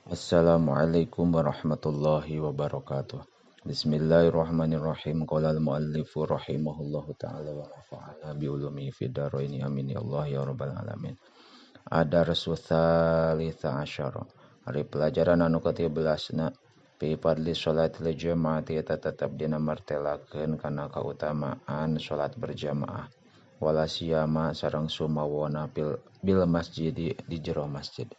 Assalamualaikum warahmatullahi wabarakatuh. Bismillahirrahmanirrahim. Qala al-muallifu rahimahullahu ta'ala wa nafa'ana bi ulumihi fid dharain. Amin ya Allah ya rabbal alamin. Adarsu tsalitsa asyara. Ari pelajaran anu ke-13 na fi fadli sholatil jamaati eta tetep dina martelakeun kana kautamaan salat berjamaah. Wala siyama sareng sumawona bil masjidi di jero masjid.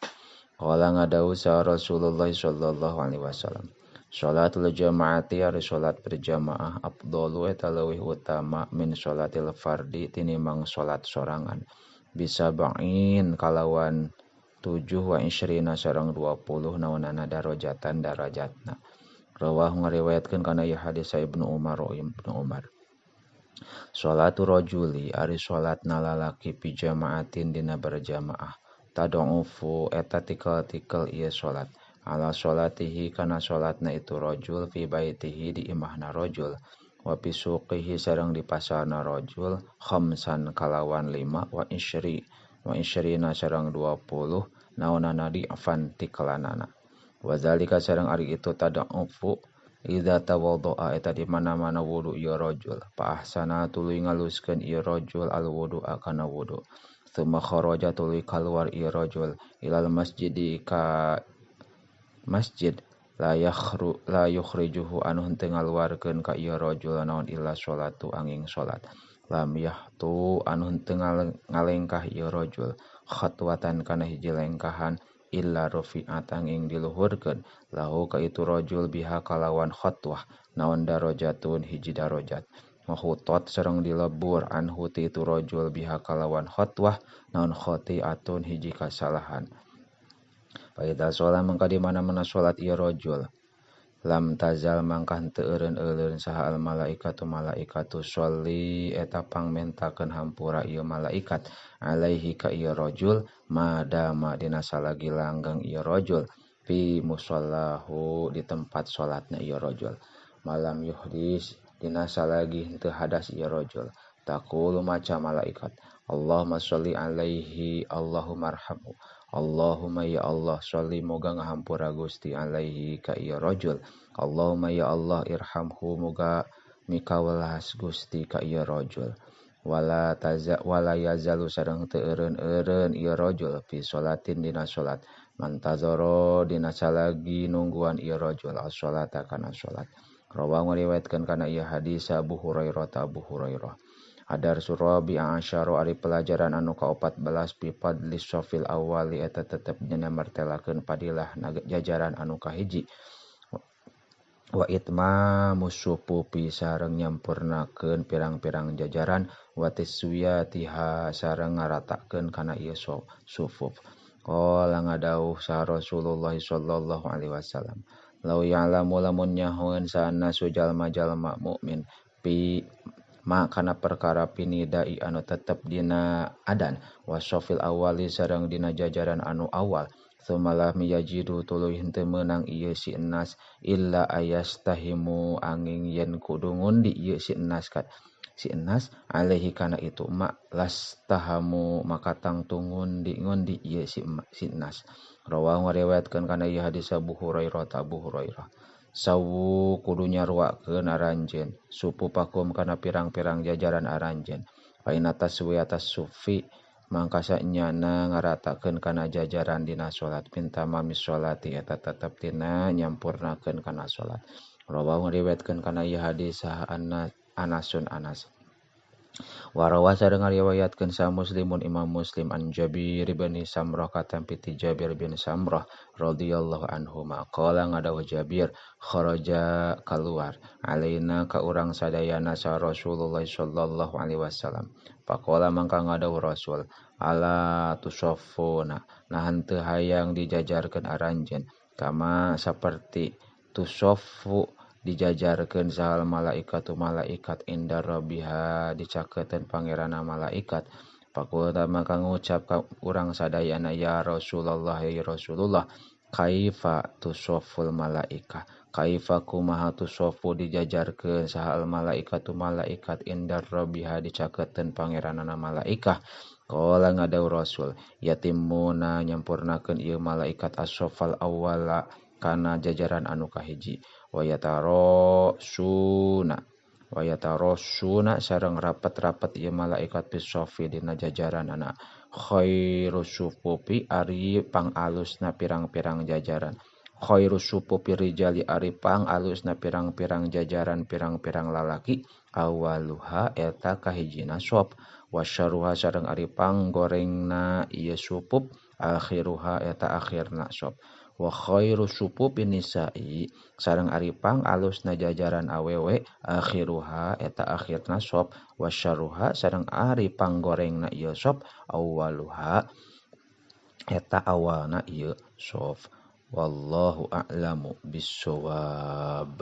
Qala ngadau sa Rasulullah sallallahu alaihi wasallam. Sholatul jamaati ari salat berjamaah afdalu eta leuwih utama min sholatil fardi tinimbang salat sorangan. Bisa ba'in kalawan 7 wa isyrina sareng 20 naonana darajatan darajatna. Rawah ngariwayatkeun kana ieu hadis Ibnu Umar Ibnu Umar. Sholatu rajuli ari salatna lalaki fi jamaatin dina berjamaah. Tad'ufu eta tikel-tikel ieu salat ala salatihi kana salatna itu rajul fi baitihi di imahna rajul wa fi suqihi sareng di pasarna rajul khamsan kalawan 5 wa isyri wa isyrina sareng 20 naonana di'fan tikelanana wa zalika sareng ari itu tad'ufu idza tawaddoa eta di mana-mana wudu ieu rajul fa ahsana tuluy ngaluskeun ieu rajul al wudu'a kana wudu. Tsumma kharaja tuluy kaluar ieu rajul ilal masjidi ka masjid la yukhrijuhu anu henteu ngaluarkeun ka ieu rajul naon illa sholatu angin salat lam yahtu anu henteu ngalengkah ieu rajul khatwatan kana hiji lengkahan illa rufi'at angin diluhurkeun lahu ka itu rajul biha kalawan khatwah naon darajatun hiji darajat mahutot sareng dilebur anhu ti itu rajul biha kalawan khatwah naon khati'atun hiji kasalahan. Fa idza sholat mangka di mana-mana salat ieu rajul lam tazal mangka henteu eureun-eureun saha al malaikatu malaikatu sholli eta pangmentakeun hampura ieu malaikat alaihi ka ieu rajul madama dina salagi langgeng ieu rajul fi musallahu di tempat salatna ieu rajul malam yuhdis dina salagi henteu hadas ieu rajul taqulu maca malaikat Allahumma sholli alaihi Allahumma arhamhu Allahumma ya Allah sholli moga ngahampura Gusti alaihi ka ieu rajul Allahumma ya Allah irhamhu moga mikawelas Gusti ka ieu rajul wala taza wala yazalu sareng teu eureun-eureun ieu rajul fi sholatin dina salat mantazara dina salagi nungguan ieu rajul as-sholata kana salat. Rawahu ngariwayatkeun kana ieu hadis Abu Hurairah ta Abu Hurairah. Adar surabi asyara ari pelajaran anu ka-14 fi fadli shofil awali eta tetep dina martelakeun padilah jajaran anu kahiji wa itmamus sufufi sareng nyampurnakeun pirang-pirang jajaran wa tiswiyatiha sareng ngaratakeun kana ieu sufuf. Qala ngadauh sa Rasulullah sallallahu alaihi wasallam law ya'lamu lamun nyahoeun sana sujalma-jalma mukmin pi ma kana perkara pinidai anu tetep dina adan wasofil awali sareng dina jajaran anu awal tsumma lam yajidu tuluy henteu meunang ieu si enas illa ayastahimu angin yen kudu ngundi ieu si enas ka si enas alaihi kana itu ma lastahamu maka tangtu ngundi-ngundi ieu si enas. Rawahu ngariwayatkeun kana ieu hadis Abu Hurairah ta Abu Hurairah. Sawu kudu nyaruakeun aranjeun supu pakum kana pirang-pirang jajaran aranjeun. Fa inna taswiyatas sufi mangka sanyana ngaratakeun kana jajaran dina salat pinta mamis salati eta tetep tina nyampurnakeun kana salat. Rawahu ngariwayatkeun kana ieu hadis saha Anasun Anas. Warawa sareng ngariwayatkeun sa Muslimun Imam Muslim an Jabir bin Samrah katampi ti Jabir bin Samrah radhiyallahu anhu maqala ngadawuh Jabir kharaja kaluar alaina ka urang sadayana sa Rasulullah sallallahu alaihi wasallam faqala mangka ngadawuh Rasul ala tusaffuna nah henteu hayang dijajarkeun aranjeun kama saperti tusaffu dijajarkeun sahal malaikatu malaikat inda rabbiha dicaketeun pangeranna malaikat. Faqulta maka ngucap ka urang sadayana ya Rasulullah ya Rasulullah kaifa tusafful malaika kaifa kumaha tusaffu dijajarkeun sahal malaikatu malaikat inda rabbiha dicaketeun pangeranna malaikah. Qala ngadau Rasul yatimuna nyampurnakeun ieu malaikat as-safal awwala kana jajaran anu kahiji wa yatarosuna sareng rapet-rapet ieu malaikat bisofi dina jajaran ana khairus sufufi ari pangalusna pirang-pirang jajaran khairus sufufi rijali ari pangalusna pirang-pirang jajaran pirang-pirang lalaki awaluha eta kahijina sop wasyaruha sareng ari panggorengna ieu sufup akhiruha eta akhirna sop wa khairu sufufi nisa'i sareng ari pangalusna jajaran awewe akhiruha eta akhirna sop wasyaruha sareng ari panggorengna ieu sop awaluha eta awalna ieu sop. Wallahu a'lamu bissawab.